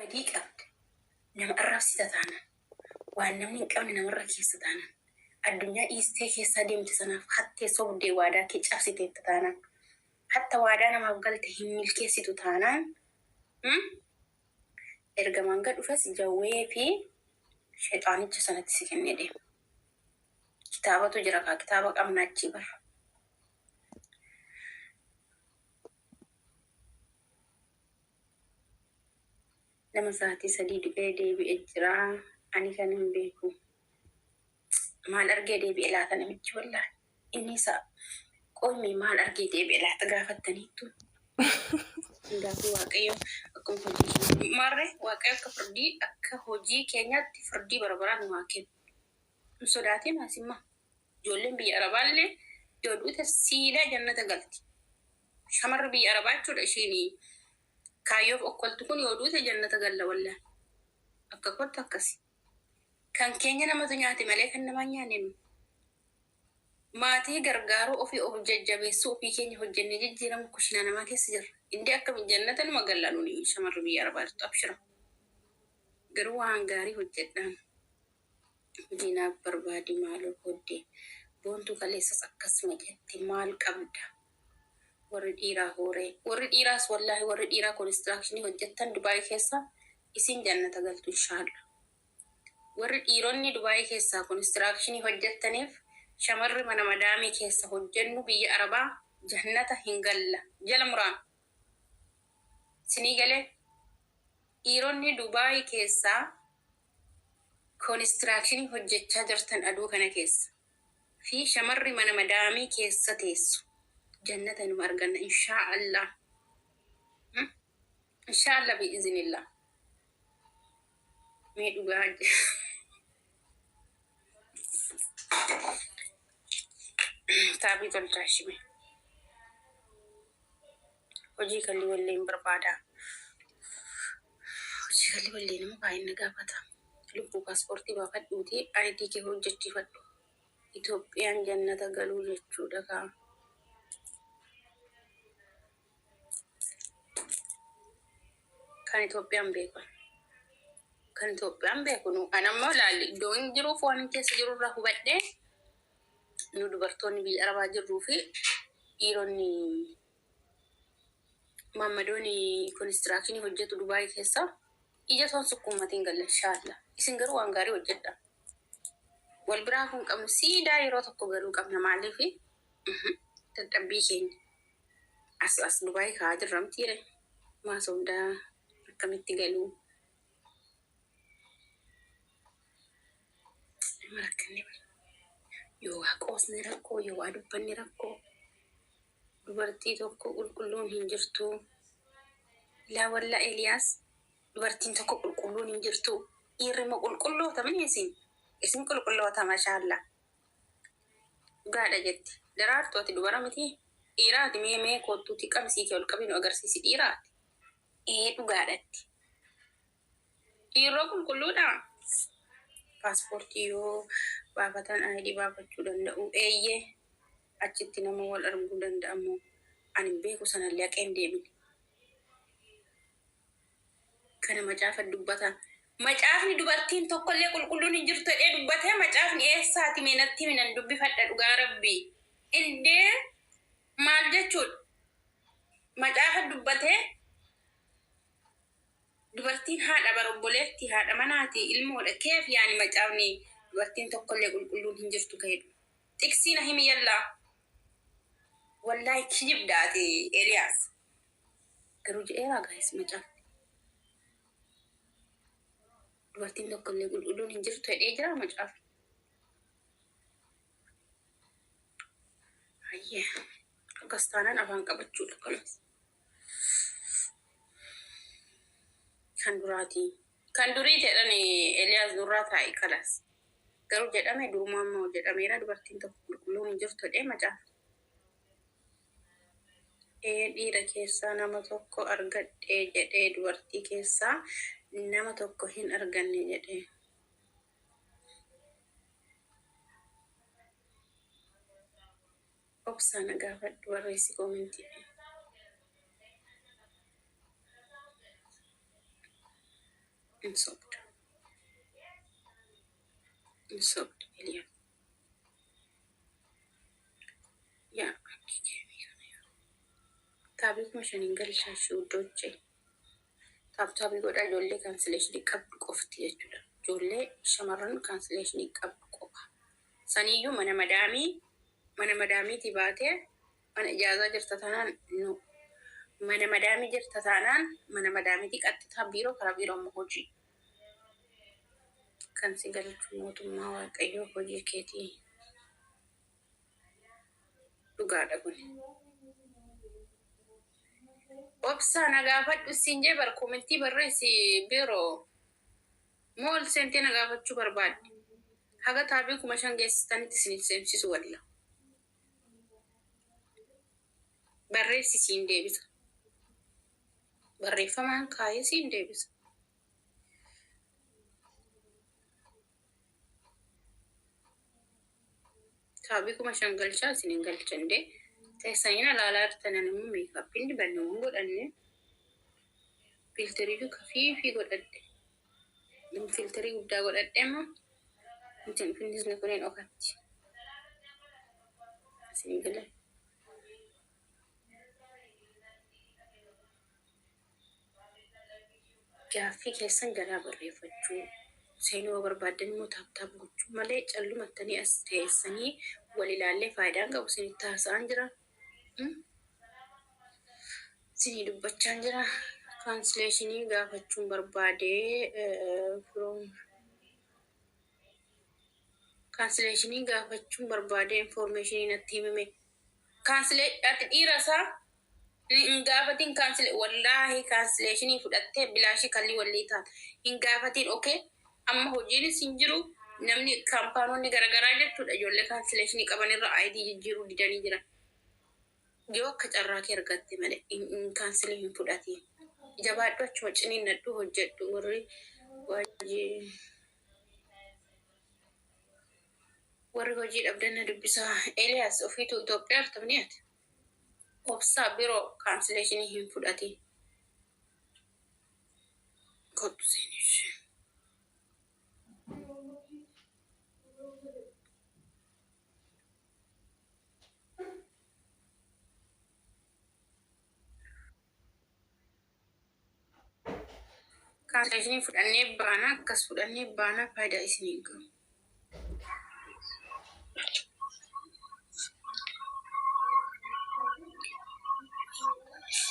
Badii qabda. Nama arrabsita taanaan, waan namni hin qabne namarra keessa taanaan, addunyaa dhiistee keessaa deemte sanaaf hattee sobdee waadaa kee cabsiteetta taanaan, hatta waadaa namaaf galte hin milkeessitu taanaan, ergamaan gad dhufes jawwee fi shexaanicha sanatti si kennee deema. Kitaabatu jira kaa kitaaba qabna achii bara. Nama sa'aatii 3 du'ee deebi'e jira. Ani kan hin beeku. Maal argee deebi'e laata namichi wallaahi. Inni isa qoyme maal argee deebi'e laata gaafattaniittu. Hundaafuu Waaqayyo akkuma hojii keenya maarree Waaqayyo akka firdii akka hojii keenyaatti firdii bara baraa nu haa kennu. Hin sodaatin asimma. Ijoolleen biyya Arabaallee yoo duute siidaa jannata galti. Shamarri biyya Arabaa jechuudha ishiin kaayyoof okkoltu kun yoo duute jannata galla wallahi. Akka kootti akkasi. Kan keenya namatu nyaate malee kan namaa hin nyaanne nu. Maatii gargaaruu ofii of jajjabeessuu ofii keenya hojjennee jijjiiramu kushinaa namaa keessa jirra. Indee akkami jannata numa galla nuni shamarri biyya Arabaa jirtu abshira. Garuu waan gaarii hojjedhaan. Hojii naaf barbaadi maaloo koddee. Boontuu kaleessas akkasuma jette maal qabda warri dhiiraa hooree warri dhiiraas wallaahi warri dhiiraa konistiraakshinii hojjettan Dubaay keessa isin jannata galtu inshaallah warri dhiironni Dubaay keessaa konistiraakshinii hojjettaniif shamarri mana madaamii keessa hojjennu biyya arabaa jannata hin galla jala muraan sinii galee dhiironni Dubaay keessaa Konistiraakshinii hojjechaa jirtan aduu kana keessa fi shamarri mana madaamii keessa teessu jannata inuma arganna inshaa Allah inshaa Allah bi'izinillah mee dhugaa taabii tolchaa shime Hojii kalli walleen barbaada. Hojii kalli wallee nama baay'ee na gaafata. Lubbuu paaspoortii baafadhuutii ID kee hojjechiifadhu. Itoophiyaan jannata galuu jechuudha kaa. Kan Itoophiyaan beekan. Kan Itoophiyaan beeku nu. An ammoo laalli iddoo hin jiruuf waan hin keessa jirurraa hubadhee nu dubartoonni biyya arabaa jirruu fi dhiironni maammadooni konistiraakshinii hojjetu Dubaay keessa ija toon sukkuummatiin galla inshaalla. Isin garuu waan gaarii hojjedha. Wal biraa kun qabnu siidaa yeroo tokko galuu qabna maaliif dadhabbii keenya as as Dubaay kaa'aa jirra mitiire maa sobdaa akkamitti galuu. Nama rakkanne bar. Yoo waa qoosne rakkoo, yoo waa dubbanne rakkoo. Dubartii tokko qulqulluun hin jirtu. Laa wallaa Eeliyaas dubartiin tokko qulqulluun hin jirtu. Dhiirri immoo qulqulloota mini isin. Isin qulqulloota mashaalla. Dhugaadha jetti. Daraartu ati dubara miti? Dhiiraati mee mee koottuuti qamisii kee ol qabii nu agarsiisi dhiiraati. Ee dhugaadhatti. Dhiirroo qulqulluudhaa? Paaspoortii yoo baafatan ID baafachuu danda'u? Eeyyee. Achitti nama wal arguu danda'amoo? Ani hin beeku sanallee haqee hin deebine. Kana macaafa dubbata. Macaafni dubartiin tokkollee qulqulluun hin jirtu jedhee dubbatee macaafni eessaati mee natti himi nan dubbifadha dhugaa rabbii. Indee maal jechuudha? Macaafa dubbatee Dubartiin haadha bar obboleetti haadha manaati ilmoodha keef yaani macaafni dubartiin tokkollee qulqulluun hin jirtu ka jedhu xiqsii na himi yallaa wallahi kijibda ati Eliyaas garuu jedheeraa guys macaafni dubartiin tokkollee qulqulluun hin jirtu jedhee jiraa macaafni hayyee akkas taanaan afaan qabachuudha kalas Kan duraati. Kan durii jedhani Eliyaas nurraa taa'i kalaas. Garuu jedhame durumaa immoo jedhameera dubartiin tokko qulqulluun hin jirtu jedhee macaafa. Ee dhiira keessaa nama tokko argadhe jedhee dubartii keessaa nama tokko hin arganne jedhee. Obsaa na gaafadhu barreessi koomentii. Hin sobda. Hin sobda Eliyaas. Yaa akki keemii kana yaa. Taabii 5000 galchaa shuuddoochee. Tap tapii godhaa ijoollee cancellation qabdu qofti jechuudha. Ijoollee shamarran cancellation qabdu qofa. Saniyyuu mana madaamii mana madaamiitii baatee mana ijaazaa jirta taanaan no. Mana madaamii jirta taanaan mana madaamiitii qaxxitaa biiroo karaa biiroo immoo hojii. Kan si galchu mootummaa waaqayyoo hojii keetii dhugaadha kun. Obsaa na gaafadhu siin jee bar komentii barreessi biroo. Moo ol seentee na gaafachuu barbaadde? Haga taabii 5000 geessistanitti isin hin seensisu walla. Barreessi siin deebisa. Barreeffamaan kaayee siin deebisa. Taabii 5000 galchaa isin hin galchan dee. Teessanii na laalaa jirtan ani immoo meekaappiin dibanne waan godhanne. Fiilterii kafiifii godhadhe. Fiilterii guddaa godhadhe immoo finnisni kun hin dhokatti. Isin galee. Gaaffii keessan jalaa barreeffachuu, seenuu yoo barbaaddan immoo tap tap gochuu malee callumattanii as teessanii wal ilaallee faayidaan qabu isinitti haasa'aan jira. Isinii dubbachaan jira. Kaansileeshinii gaafachuun barbaade from kaansileeshinii gaafachuun barbaade informationii natti himime. Kaansilee ati dhiira isaa hin gaafatiin kaansile wallaahi kaansileeshinii fudhattee bilaashii kallii wallii taata. Hin gaafatiin okay amma hojiinis hin jiru namni kaampaanonni garaagaraa jechuudha ijoollee kaansileeshinii qaban irra ID jijjiiruu didanii jiran. Yoo akka carraa kee argatte malee hin kaansilii hin fudhatiin. Jabaadhu achuma ciniinnadhu hojjedhu warri hojii warri hojii dhabdan na dubbisaa. Eliyaas ofiitu Itoophiyaa artamni ati. Obsaa biroo kaansileeshinii hin fudhatiin. Kottu seenish. Kaansileeshinii fudhannee baana akkas fudhannee baana faayidaa isin hin qabu.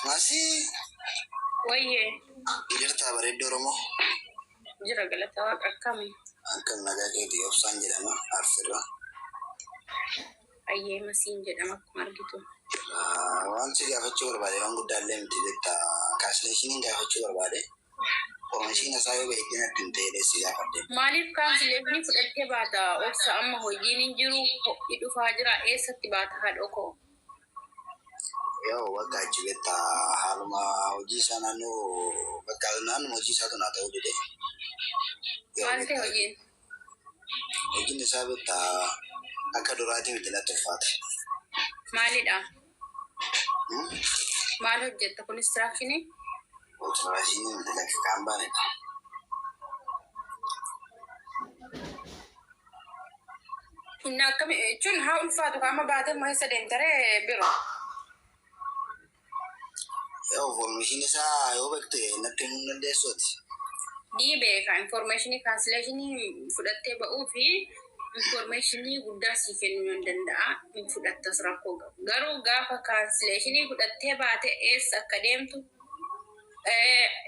Masii Wayyee jirtaa bareedduu Oromoo. Jira galata waaqa akkami. Akkam nagaa keetii obsaan jedhama Arsirraa. Ayyee masiin jedhama akkuma argitu. Waan si gaafachuu barbaade waan guddaallee miti beektaa kaansileeshiniin gaafachuu barbaade. Oomishiin isaa yoo beekte natti hin ta'e si gaafadhe. Maaliif kaansileeshinii fudhattee baata obsa amma hojiin hin jiru ho'i dhufaa jira eessatti baata haadhoo koo. Yoo bakka achi beektaa haaluma hojii isaa naannoo bakka naannoo hojii isaatu naa ta'uu dide. Yoo Maal ta'e beektaa hojiin? Hojiin isaa beektaa akka duraatii miti natti ulfaate. Maalidha? Maal hojjetta konistiraakshini? Konistiraakshini miti lakki kaampaaniidha. Inni akkami jechuun haa ulfaatu qaama baatee moo eessa deemtaree biro? Yoo information isaa yoo beekte natti himuu hin dandeessuuti. Ni beeka informationii cancellation fudhattee ba'uu fi informationii guddaa sii kennuu nan danda'a hin fudhattas rakkoo qabu. Garuu gaafa cancellation fudhattee baate eessa akka deemtu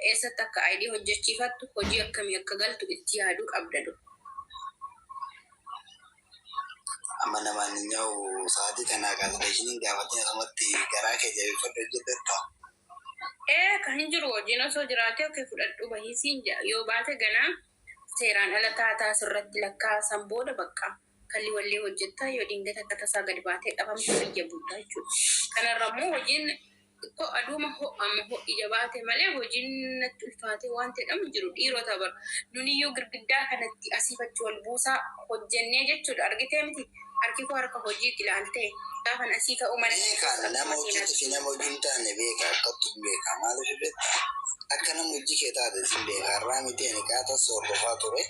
eessatti akka ID hojjechiifattu hojii akkamii akka galtu itti yaaduu qabda dura. Amma namaan hin nyaa'u sa'aatii kanaa cancellation gaafatiin asumatti garaa kee jabeeffadhu hojjetetta. Ee kan hin jiru hojiin osoo jiraatee okee fudhadhu bahii siin jedha yoo baate ganaa seeraan ala taataa sirratti lakkaasan booda bakka kalli wallee hojjettaa yoo dingata akka tasaa gad baatee qabamte biyya bultaa jechuudha. Kanarra immoo hojiin xiqqoo aduuma ho'ama ho'i jabaate malee hojiin natti ulfaatee waan jedhamu jiru dhiirota bar nuniyyuu girgiddaa kanatti asiif achi wal buusaa hojjennee jechuudha argitee miti harki koo harka hojiitti ilaaltee gaafan asii ka'u mana Beekaa keessa nama akkuma hojjetu seenaa fi nama hojii hin taane beeka akkattu beeka maaliif beektaa? Akka nama hojii kee taate sin beeka. Har'aa miti ani qaatas hordofaa ture.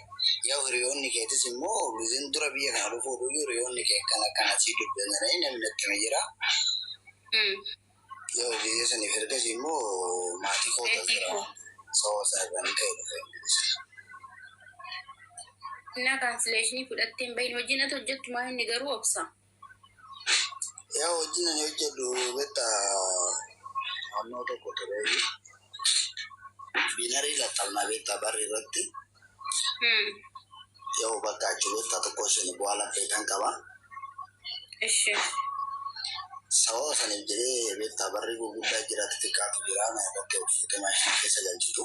Yaa hiriyoonni keetis immoo gizeen dura biyya kana dhufuu dhufu hiriyoonni kee akkana akkana sii dubbatanii namni natti hime jira. Yoo gizee saniif ergasii immoo maatii koo Meetii jira. koo. Sababa sana irraan ka'e dhufe. Innaa cancellation fudhattee hin bahin hojiin ati hojjettu maa inni garuu obsa. Yaa hojiin ani hojjedhu beektaa naannoo tokko ture. Banner laxxafnaa beektaa barri irratti. Yoo bakka achi beektaa tokko isheen bu'aa laphee kan qaba. Ishi. Sababa saniif jedhee beektaa barri gurguddaa jira xixiqqaatu jira na irratti uffatee maashinii keessa galchitu.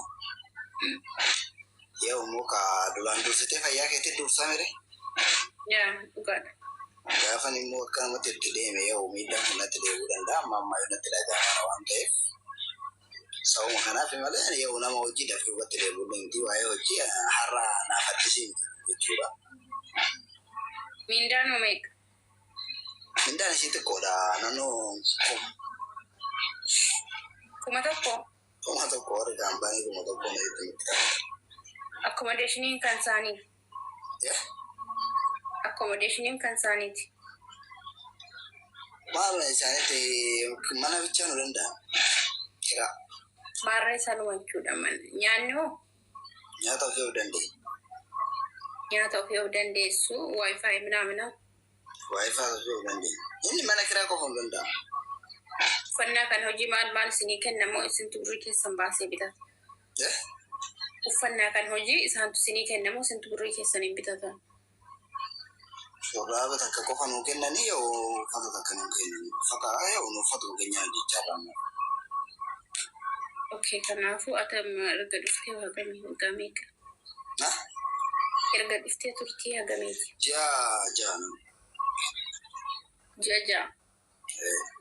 Yoo immoo ka duraan dursitee fayyaa keetti dursaa mire. Yaa dhugaadha. Gaafan immoo akka namatti itti deeme yoo miidhaan kun natti deebi'uu danda'a amma ammaa yoo natti dhaga'ama waan ta'eef. Sababa kanaaf malee yoo nama hojiidhaaf duubatti deebi'uu miti waa'ee hojii har'a naaf addisii miti jechuudha. Miindaan hoo meeqa? Mindaan ishii xiqqoodha naannoo 1000. 1000 warri kaampaanii 1000 na itti miti. Accommodationiin kan isaaniiti. Accommodationiin kan isaaniiti. Maal isaanitti mana bichaa nu danda'a. Kiraa. Maarree sanuma jechuudha. Nyaanni hoo? Nyaata ofii of dandeenya. Nyaata ofii of dandeessu, WiFi minaamina. WiFi ofii of dandeenya. Inni mana kiraa qofa hin danda'amu. Uffannaa kan hojii maal maal isinii kennamoo isintu birrii keessan baasee bitata? Uffannaa kan hojii isaantu isinii kennamoo isintu birrii keessaniin bitata? Shurraaba takka qofa nuu kennanii yoo uffata takka nuu kennanii. Uffata yoo nu uffatu keenyaa hojjechaa jirra. Okay, kanaafuu ati amma erga dhuftee hagamii waggaa meeqa? Erga dhuftee turtii hagamiiti? Ji'a 6. Ji'a 6.